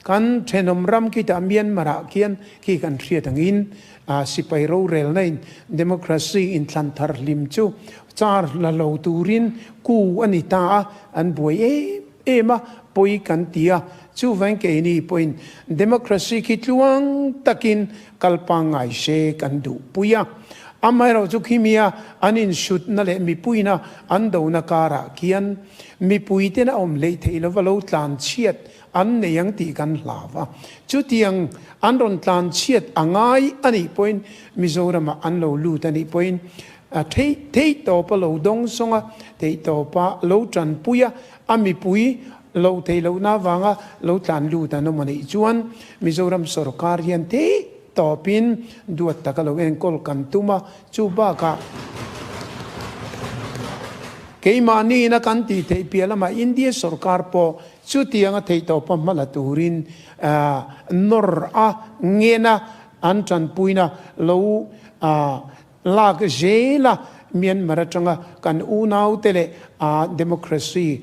Kan thenawm ram khitah Myanmar ah khian khi kan hriat angin sipai rorelna in democracy inthlan thar hlim chu char la lo turin ku a ni ta a, an buai em em a, pawi kan ti a. Chuvang keini pawhin democracy khi tluang takin kal pangngai se kan duhpui a. Amaherawhchu khimia an insutna leh mipuina an dona karah khian mipuiten a awm hleih theih lova lo tlan chhiat an nei ang tih kan hlau a. Chutiang an rawn tlan chhiat a ngai a nih pawhin Mizoramah an lo lut a nih pawhin theih theih tawpa lo dawng sawng a, theih tawpa lo tanpui a, a mipui lo theih lohna avanga lo tlan lut an awm a nih chuan Mizoram sorkar hian theih tawpin duat taka lo enkawl kan tum a, chu bakah keimahniina kan tih theih piah lamah India sorkar pawh Chutianga theihtawpa hma la turin nawr a ngena an tanpuina lo lak zel a, Myanmar atanga kan unaute leh democracy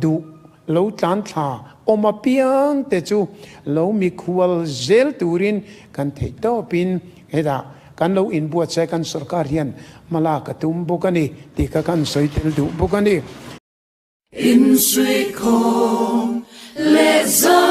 duh lo tlan thla awm apiangte chu lo mikhual zel turin kan theihtawpin hetah kan lo inbuatsaih kan sorkar hian hma lak a tum bawk a ni tih kha kan sawi tel duh bawk a ni. Insuikhawm leh zai.